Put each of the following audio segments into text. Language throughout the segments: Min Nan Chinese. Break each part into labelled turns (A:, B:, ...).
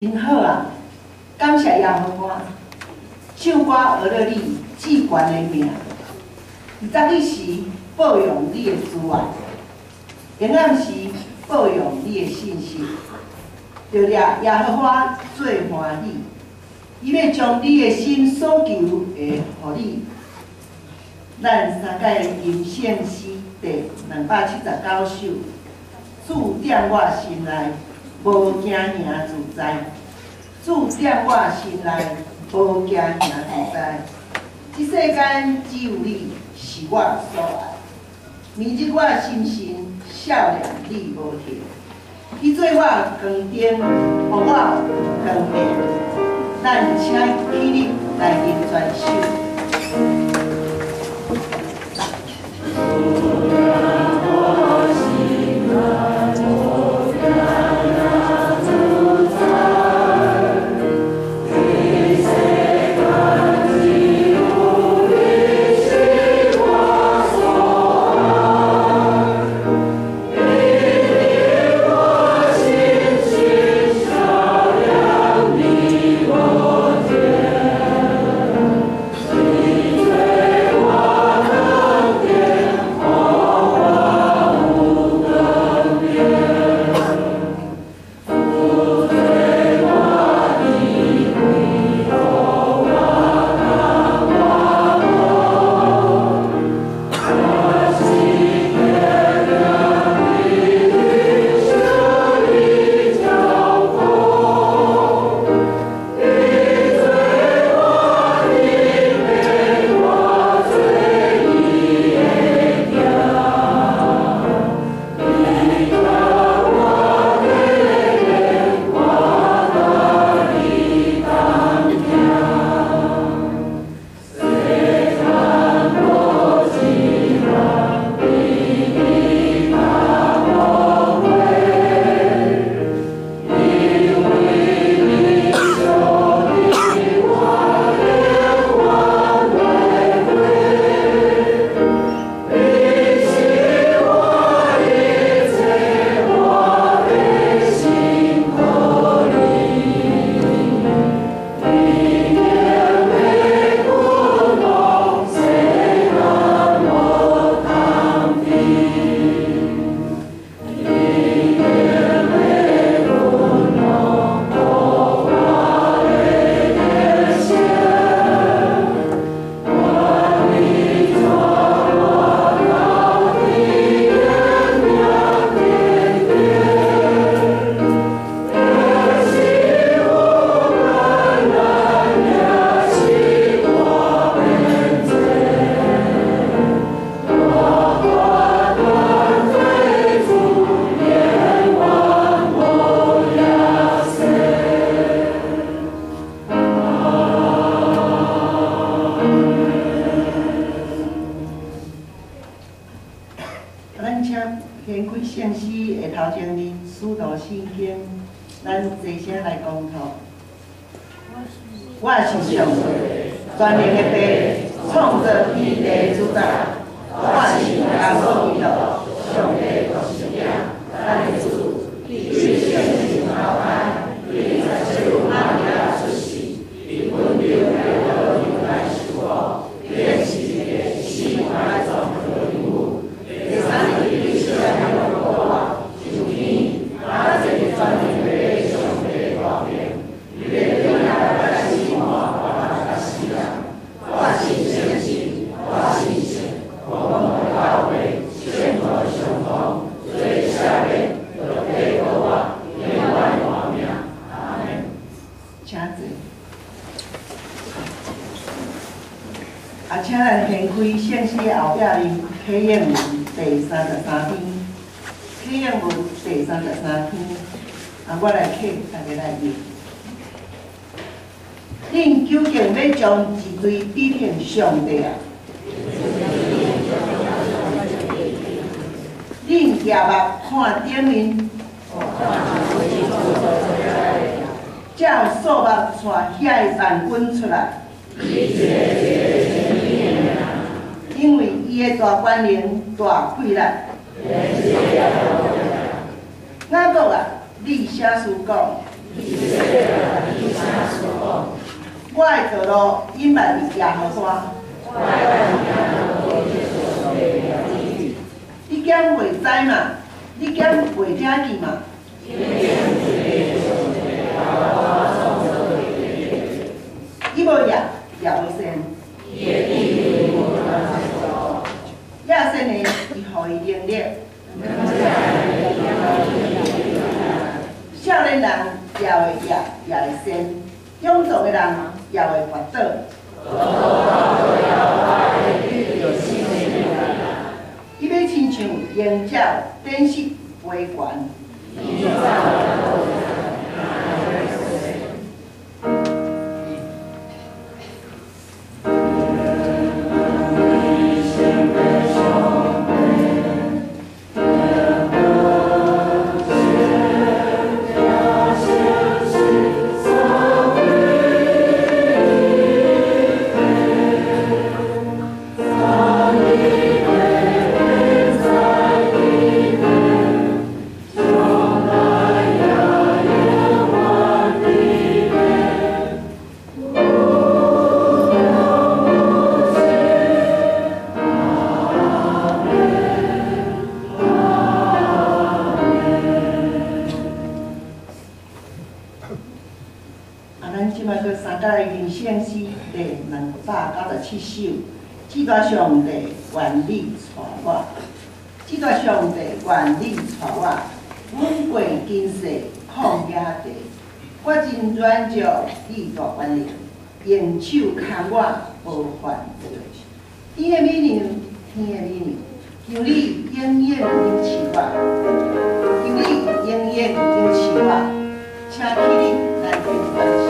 A: 真好啊！感謝耶和華，唱歌學了你至懸的名。早起時報用你的慈愛，黑暗時報用你的信實。著掠耶和華做歡喜，伊欲將你的心所求的予你。咱三界吟聖詩第279首，主踮我心內，無驚行自在。主踮我心內，無驚行自在。這世間只有你是我所愛，明日我心神少年你無停，去做我光燈，予我光明。咱請起立來吟全首。我是上帝，全能的父，創造天地主宰。我是耶穌基督，上帝獨生子，咱的主。伊對聖神後來，佇十七瑪利亞出世，佇本丟彼拉多猶太受苦，釘十字架，死埋葬佗人母。第三日以死人復活，上天，坐佇全能的上帝右邊，伊欲轉來審判活人佮死人。我信聖神，我信聖公共的教會，聖徒的相通，罪赦免，肉體復活，永遠活命。阿門。請坐。啊，請咱掀開聖詩後壁面啟應文第三十三篇，啟應文第三十三篇，啊，我來啟，大家來念。恁究竟欲將一堆比拼上帝啊？恁舉目看頂面，照數目帶遐个萬軍出來，因為伊的大權能、大氣力。雅各啊，你寫書講，的道路隱瞞佇耶和華。你敢袂知嗎？你敢袂聽見嗎？伊無業，也無善。野善的，伊予伊能力。少年人也會業，也會善；勇壯的人也會跋倒。伊欲親像鷹鳥，展翅飛懸。297首，至大上帝，願你帶我；至大上帝，願你帶我。阮過今世曠野地，我真軟弱，你大權能，用手牽我，無犯罪。天的美娘，天的美娘，求你永遠仰視我，求你永遠仰視我，請起你來頂關心。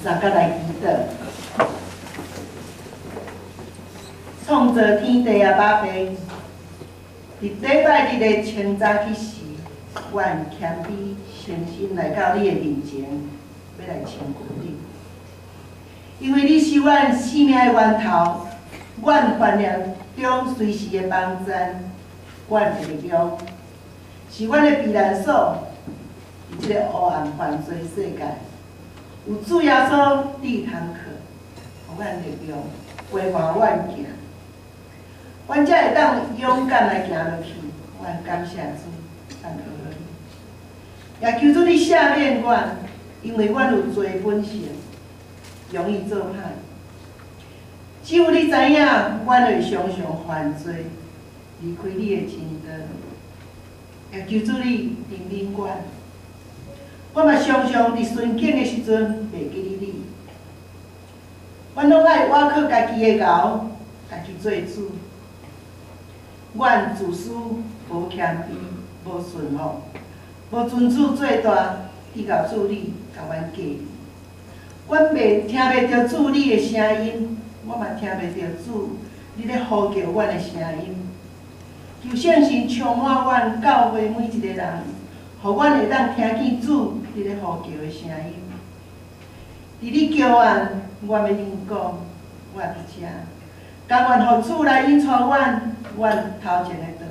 A: 大家來祈禱。創造天地的爸爸，佇禮拜日的清早起時，阮謙卑誠心來到你的面前，欲來親近你。因為你是阮生命的源頭，阮患難中隨時的幫贊，阮的力量，是阮的避難所。佇這個黑暗犯罪世界，有主耶穌你通靠，予阮力量，陪伴阮行，阮才會當勇敢來行落去。阮感謝主，讚美你，也求主你赦免阮，因為阮有罪本性，容易做歹。只有你知影，阮會常常犯罪，離開你的真道。也求主你憐憫阮。我嘛常常佇順境的時陣袂記得你。阮攏愛倚靠家己的𠢕，家己做主。阮自私，無謙卑，無順服，無尊主做大，以𠢕主你共阮過。阮袂聽袂著主你的聲音，我嘛聽袂著主你咧呼叫阮的聲音。求聖神充滿阮教會每一個人，予阮會當聽見主你咧呼叫的聲音。佇你叫阮，我欲應講，我佇遮。甘願予主來引帶阮，阮頭前的道路。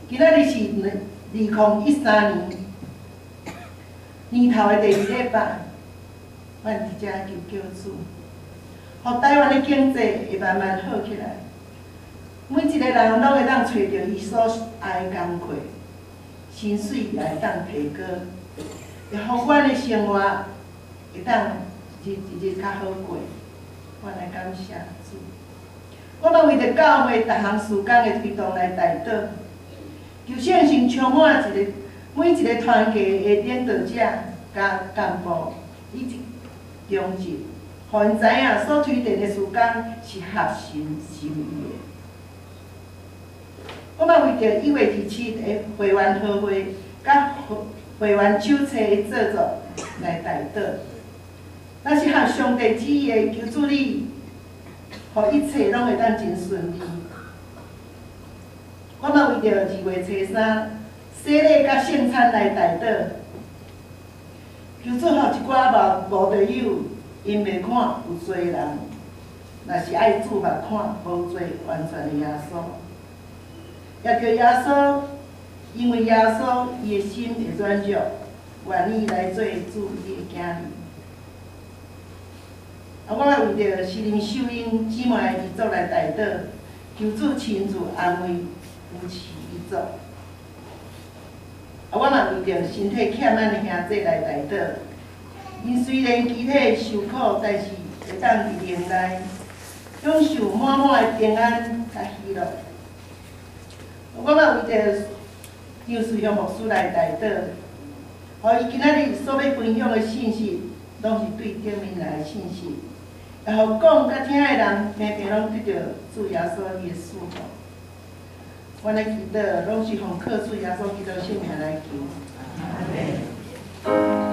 A: 今仔日是2013年年頭的第二禮拜，阮佇遮求叫主，予台灣的經濟會慢慢好起來。每一個人攏會當揣著伊所愛的工課，薪水也會當提高，會予阮的生活會當日日日較好過。阮來感謝主。我嘛為著教會逐項事工的推動來代禱，求聖神充滿一個每一個團契的領導者佮幹部以及中執，予𪜶知影所推展的事工是合神心意的。我嘛為著1月27的會員和會佮會員手冊的製作來代禱。若是合上帝旨意的，求主你，予一切攏會當真順利。我嘛為著2月初3洗禮佮聖餐來代禱，求主予一寡無慕道友，𪜶袂看有罪的人，若是愛注目看無罪完全的耶穌，也著耶穌，因為耶穌伊的心會軟弱，願意來做主你的囝兒。啊，我嘛為著詩林秀英姊妹的遺囑來代禱，求主親自安慰、扶持遺囑。啊，我嘛為著身體欠咱的兄弟來代禱，𪜶雖然肢體受苦，但是會當佇靈內享受滿滿的平安佮喜樂。我嘛為著張思雄牧師來代禱，予伊今仔日所欲分享的信息，攏是對頂面來的信息，也予講佮聽的人，平平攏得著主耶穌伊的祝福。阮的祈禱攏是奉靠主耶穌基督聖名來求。阿門。